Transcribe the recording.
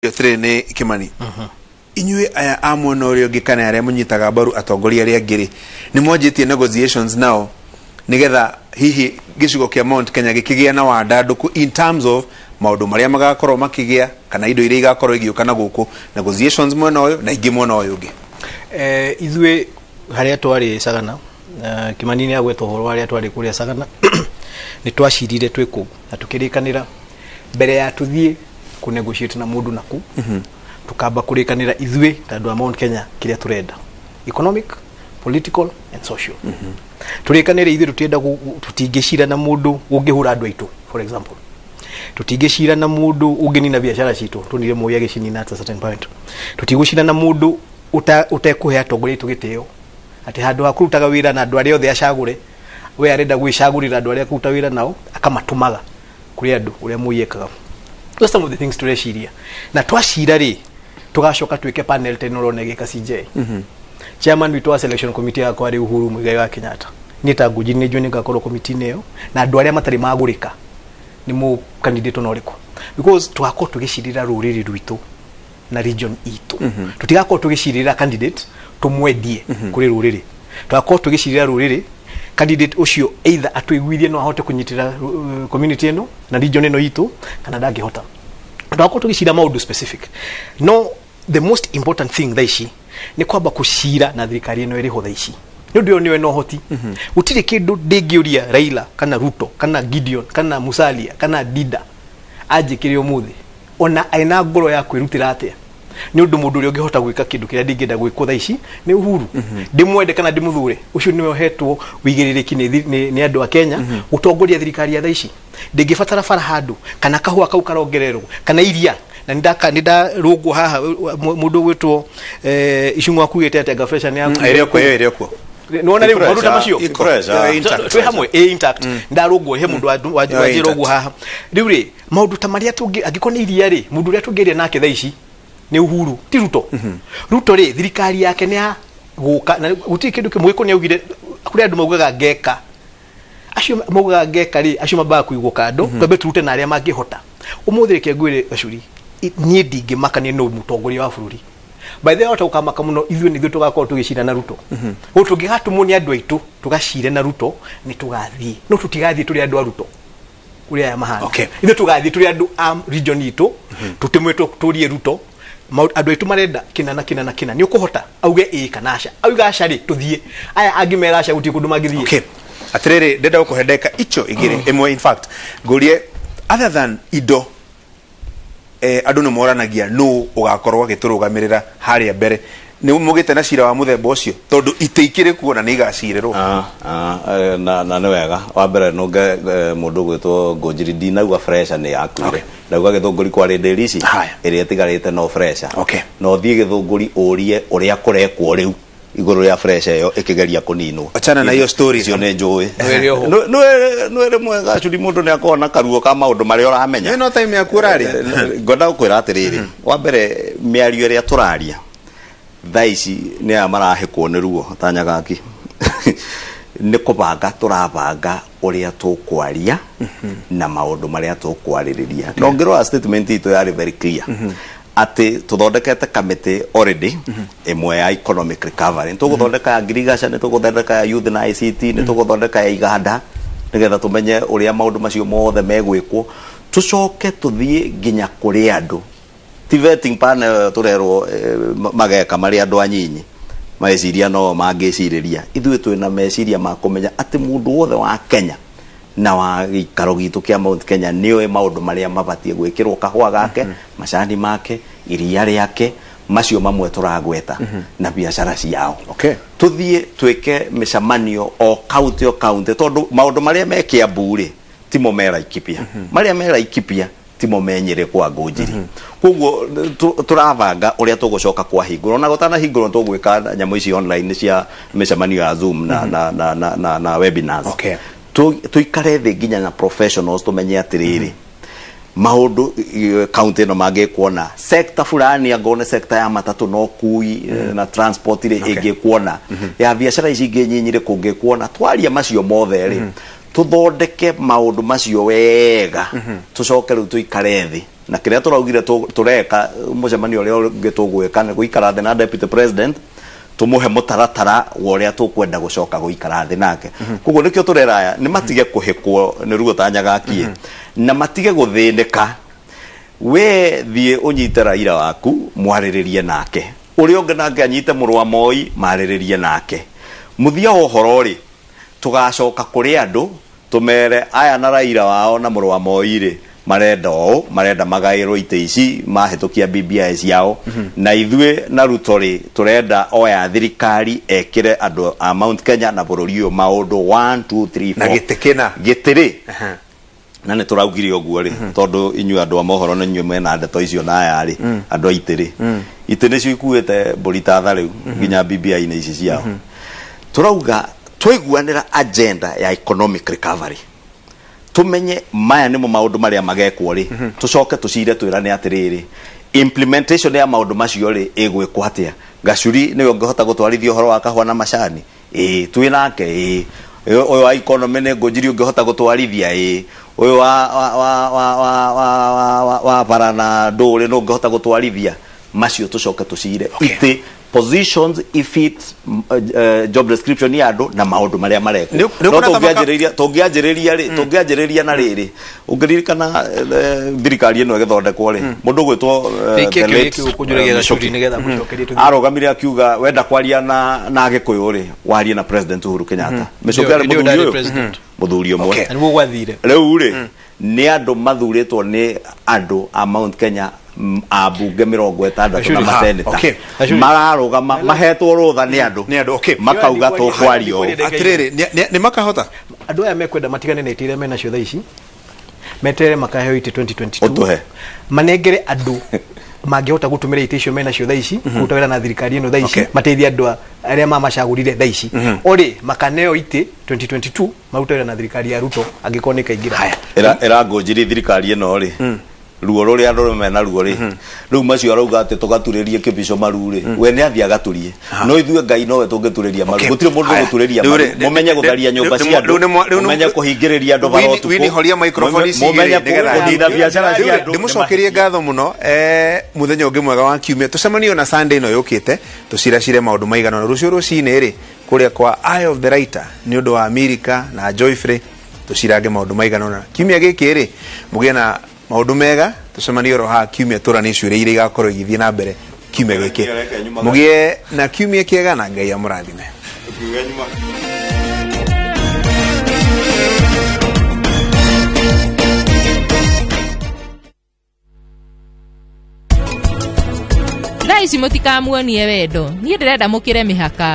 Atĩrĩ, nĩ Kĩmani, inyuĩ aya a mwena ũrĩa ũngĩ kana arĩa mũnyitaga mbaru atongoria arĩa angĩ rĩ, nĩ mwanjĩtie negotiations nao nĩgetha hihi gĩcigo kĩa Mount Kenya gĩkĩgĩa na wandandũku in terms of maũndũ marĩa magakorwo makĩgĩa kana indo iria igakorwo igĩũka na gũkũ, negotiations mwena ũyũ na ingĩ mwena ũyũ ũngĩ? Ithuĩ harĩa twarĩ Sagana, Kĩmani nĩ agweta ũhoro wa harĩa twarĩ kũrĩa Sagana, nĩ twacirire twĩ kũu na tũkĩrĩkanĩra mbere ya tũthiĩ kũ negotiate na mũndũ naku, tukamba kũrĩkanĩra ithuĩ ta andũ a Mount Kenya kĩrĩa tũrenda, economic, political and social. Tũrĩkanĩre ithuĩ tũtienda tũtingĩcira na mũndũ ũngĩhũra andũ aitũ. For example, tũtingĩcira na mũndũ ũngĩnina biacara citũ, tũnire Moi agĩcinina at a certain point. Tũtigũcira na mũndũ ũtekũhe atongoria aitũ gĩtĩo, atĩ handũ ha kũrutaga wĩra na andũ arĩa othe acagũre, we arenda gwĩcagũrĩra andũ arĩa akũruta wĩra nao, akamatũmaga kũrĩ andũ, ũrĩa Moi ekaga. Those some of the things tũreciria, na twacira rĩ, tũgacoka twĩke panel teno ũrona ĩgĩka CJ. Chairman witũ wa selection committee yakwa rĩ Uhuru Muigai wa Kenyatta. Niĩ ta Ngũnji nĩ njũĩ nĩ ngakorwo committee-inĩ ĩyo, na andũ arĩa matarĩ magũrĩka nĩ mũ candidate ona ũrĩkũ, because tũgakorwo tũgĩcirĩra rũrĩrĩ rwitũ na region itũ. Tũtigakorwo tũgĩcirĩra candidate tũmwendie kũrĩ rũrĩrĩ, tũgakorwo tũgĩcirĩra rũrĩrĩ candidate ũcio either atũiguithie no ahote kũnyitĩra community ĩno na region ĩno itũ kana ndangĩhota. Tũgakorwo tũgĩcira maũndũ specific, no the most important thing thaa ici nĩ kwamba kũcira na thirikari ĩno ĩrĩho thaa ici, nĩ ũndũ ĩyo nĩyo ĩna ũhoti. Gũtirĩ kĩndũ ndĩngĩũria Raila kana Ruto kana Gideon kana Musalia kana Dida anjĩkĩre ũmũthĩ, ona ena ngoro ya kwĩrutĩra atĩa, nĩ ũndũ mũndũ ũrĩa ũngĩhota gwĩka kĩndũ kĩrĩa ndingĩenda gwĩkwo thaa ici nĩ Uhuru. Ndĩmwende kana ndĩmũthure, ũcio nĩwe ũhetwo wĩigĩrĩrĩki nĩ andũ a Kenya gũtongoria thirikari ya thaa ici. Ndĩngĩbatara bara handũ kana kahũa kau karongererwo kana iria, na nĩ ndarũngwo haha mũndũ ũgwĩtwo Icung'wa akugĩte atĩ anga pressure nĩ yaku. Ĩrĩ kuo, ĩyo ĩrĩ kuo. Nĩwona rĩu maũndũ ta macio. Iko. Ĩyo intact. Twĩ hamwe, ĩ intact, ndarũngwo he mũndũ Ĩyo wanjĩra intact. ũguo haha. Rĩu rĩ, maũndũ ta marĩa tũngĩ, angĩkorwo nĩ iria rĩ, mũndũ ũrĩa tũngĩaria nake thaa ici nĩ Uhuru, ti Ruto. Ruto rĩ, thirikari yake nĩ ya gũka na gũtirĩ kĩndũ kĩmwe. Gĩkũ nĩ augire kũrĩ andũ maugaga ngeka, acio maugaga ngeka rĩ, acio mambaga kũigwo kando, twambe turute na arĩa mangĩhota. Ũmũthĩ reke ngwĩre Gacuri, niĩ ndingĩmaka nĩ nũ mũtongoria wa bũrũri. By the way, wahota gũkamaka mũno, ithuĩ nĩthuĩ tũgakorwo tũgĩcira na Ruto. Gũkũ tũngĩgatũmwo nĩ andũ aitũ tũgacire na Ruto, nĩ tũgathiĩ, no tũtigathiĩ tũrĩ andũ a Ruto ũrĩa aya mahana. Ithuĩ tũgathiĩ tũrĩ andũ a region itũ, tũtĩmwĩtwo tũrie Ruto andũ aitũ marenda kĩna na kĩna na kĩna, nĩ ũkũhota? Auge ĩĩ kana aca. Auga aca rĩ, tũthiĩ. Aya angĩ mera aca, gũtirĩ kũndũ mangĩthiĩ. Okay, atirĩrĩ, ndenda gũkũhe ndagĩka icio igĩrĩ, ĩmwe in fact, ngũrie, other than indo, andũ nĩ moranagia nũ ũgakorwo agĩtũrũgamĩrĩra harĩa mbere. Nĩ mũgĩte na cira wa mũthemba ũcio, tondũ itĩ ikĩrĩ kuo na nĩ igacirĩrwo? Ah, na nĩ wega wa mbere nũnge mũndũ ũgwĩtwo Ngũnjiri. Ndinauga fresha nĩ yakuire. Ndauga Gĩthũngũri kwarĩ ndĩri ici ĩrĩa ĩtigarĩte no fresha. Na ũthiĩ Gĩthũngũri ũrie ũrĩa kũrekwo rĩu igũrũ rĩa fresha ĩyo ĩkĩgeria kũninwo. Achana na hiyo story. Icio nĩ njũĩ. Nwĩre oho. Nwĩrĩ mwega curi, mũndũ nĩ akoragwo na karuo ka maũndũ marĩa ũramenya. Ĩno no time yaku ũraria. Ngwenda gũkwĩra atĩrĩrĩ, wa mbere, mĩario ĩrĩa tũraria thaa ici nĩ aya marahĩkwo nĩ ruo ta Nyagaki, nĩ kũbanga tũrabanga ũrĩa tũkwaria na maũndũ marĩa tũkwarĩrĩria. Na ũngĩrora statement itũ yarĩ very clear atĩ tũthondekete kamĩtĩ already, ĩmwe ya economic recovery, nĩ tũgũthondeka ya ngirigaca, nĩ tũgũthondeka ya youth na ICT, nĩ tũgũthondeka ya iganda, nĩgetha tũmenye ũrĩa maũndũ macio mothe megwĩkwo, tũcoke tũthiĩ nginya kũrĩ andũ. Ti vetting panel tũrerwo mageka marĩ andũ anyinyi mareciria no mangĩcirĩria. Ithuĩ twĩna meciria ma kũmenya atĩ mũndũ wothe wa Kenya na wa gĩikaro gitũ kĩa Mount Kenya nĩoĩ maũndũ marĩa mabatiĩ gwĩkĩrwo kahũa gake, macani make, iria rĩake, macio mamwe tũragweta, na biacara ciao. Tũthiĩ twĩke mĩcemanio o kaunti o kaunti, tondũ maũndũ marĩa me Kiambu rĩ timo me Laikipia, marĩa me Laikipia timo me Nyĩrĩ kwa Ngũnjiri. Koguo tũrabanga ũrĩa tũgũcoka kwahingũrwo, na gũtanahingũrwo tũgwĩka nyamũ ici online cia mĩcemanio ya Zoom na webinars. Tũikare thĩ nginya na professionals, tũmenye atĩrĩrĩ, maũndũ kaunti ĩno mangĩkuona sector fulani, angorwo nĩ sector ya matatũ na ũkui na transport rĩ, ĩngĩkuona ya biacara ici ingĩ nyinyi rĩ, kũngĩkuona twaria macio mothe rĩ, tũthondeke maũndũ macio wega, tũcoke rĩu tũikare thĩ. Na kĩrĩa tũraugire tũreka mũcemanio ũrĩa ũngĩ tũgwĩka nĩ gũikara thĩ na deputy president, tũmũhe mũtaratara wa ũrĩa tũkwenda gũcoka gũikara thĩ nake. Koguo nĩkĩo tũrera aya nĩ matige kũhĩkwo nĩ ruo ta nyagakie na matige gũthĩnĩka. We thiĩ ũnyite Raila waku mwarĩrĩrie nake, ũrĩa ũngĩ nake anyite mũrũ wa Moi marĩrĩrie nake. Mũthia wa ũhoro rĩ, tũgacoka kũrĩ andũ tũmere aya na Raila wao na mũrũ wa Moi rĩ, marenda ũũ, marenda magaĩrwo itĩ ici mahĩtũkia BBI ciao, na ithuĩ na Ruto rĩ, tũrenda oya thirikari ekĩre andũ a Mount Kenya na bũrũri ũyũ maũndũ 1 2 3 4. Na gĩtĩ kĩna. Gĩtĩ rĩ, na nĩ tũraugire ũguo rĩ, tondũ inyuĩ andũ a mohoro nĩ inyuĩ mena ndeto icio, na aya rĩ, andũ a itĩ rĩ, itĩ nĩcio ikuĩte mbũri ta tha rĩu nginya BBI-inĩ ici ciao. Tũrauga twaiguanĩra agenda ya economic recovery, tumenye maya nĩmo maũndũ marĩa magekwo rĩ, tũcoke tũcire twĩrane atĩrĩrĩ, implementation ya maũndũ macio rĩ, ĩgwĩkwo atĩa? Gacuri nĩwe ũngĩhota gũtwarithia ũhoro wa kahũa na macani, ĩĩ, twĩ nake, ĩĩ. Ũyũ wa economy nĩ Ngũnjiri ũngĩhota gũtwarithia, ĩĩ. Ũyũ wa wa wa wa wa wa wa wa wa bara na ndũrĩ nĩ ũngĩhota gũtwarithia macio, tũcoke tũcire itĩ positions if it job description ya andũ na maũndũ marĩa marekwo. Nĩ No ũkuona ta tũngĩanjĩrĩria tũngĩanjĩrĩria rĩ, tũngĩanjĩrĩria na rĩrĩ, ũngĩririkana thirikari ĩno ĩgĩthondekwo rĩ, mũndũ ũgwĩtwo Nĩkĩ the kĩũria late, kĩu ũkũnjũragia Gacuri Michuki. nĩgetha ngũcokerie tũthiĩ. Arũgamire akiuga wenda kwaria na Gĩkũyũ rĩ, warie na President Uhuru Kenyatta. Michuki arĩ Ndio mũthuri ndarĩ ũyũ president. mũthuri ũmwe. Okay. Na nĩguo gwathire. Rĩu rĩ, nĩ andũ mathurĩtwo nĩ andũ a Mount Kenya, ambunge 60 na Gacuri. maseneta Okay. Gacuri. mararũgama mahetwo rũtha nĩ andũ Nĩ andũ, okay. makauga tũkwaria ũũ. Atĩrĩrĩ, nĩ makahota. Andũ aya mekwenda matigane na itĩ iria menacio thaa ici, meterere makaheo itĩ 2022. Ũtũhe. Manengere andũ mangĩhota gũtũmĩra itĩ icio menacio thaa ici kũruta wĩra na thirikari ĩno thaa ici, mateithie andũ arĩa mamacagũrire thaa ici orĩ makaneo itĩ 2022 marute wĩra na thirikari ya Ruto angĩkorwo nĩ ĩkaingĩra. Haya. Ĩra Ngũnjiri thirikari ĩno rĩ, ruo rũrĩa andũ mena ruo rĩ, rĩu macio arauga atĩ tũgaturĩrie kĩbico maru rĩ, we nĩ athiĩ agaturie, no ithuĩ Ngai nowe tũngĩturĩria maru. Okay. Gũtirĩ mũndũ Haya. ũgũturĩria Rĩu maru. rĩ, Mũmenye gũtharia nyũmba cia rĩu andũ, rĩu mũmenye kũhingĩrĩria andũ bara ũtukũ, Wini, horia microphone ici mũmenye igĩrĩ, nĩgetha- kũnina biacara Rĩu cia rĩ, andũ. ndĩmũcokerie ngatho mũno, mũthenya ũngĩ mwega wa kiumia, tũcemanie na Sunday ĩno yũkĩte tũciracire maũndũ maigana ũna. Rũciũ rũcinĩ rĩ, kũrĩa kwa Eye of the Writer nĩ ũndũ wa America na Joyfrey, tũcirange maũndũ maigana ũna kiumia gĩkĩ rĩ. Mũgĩe na maũndũ mega, tũcemanie oro haha kiumia, tũranie ciũria iria igakorwo igĩthiĩ na mbere kiumia gĩkĩ. Mũgĩe na kiumia kĩega na Ngai amũrathime. Thaa ici mũtikamuonie wendo, niĩ ndĩrenda mũkĩre mĩhaka.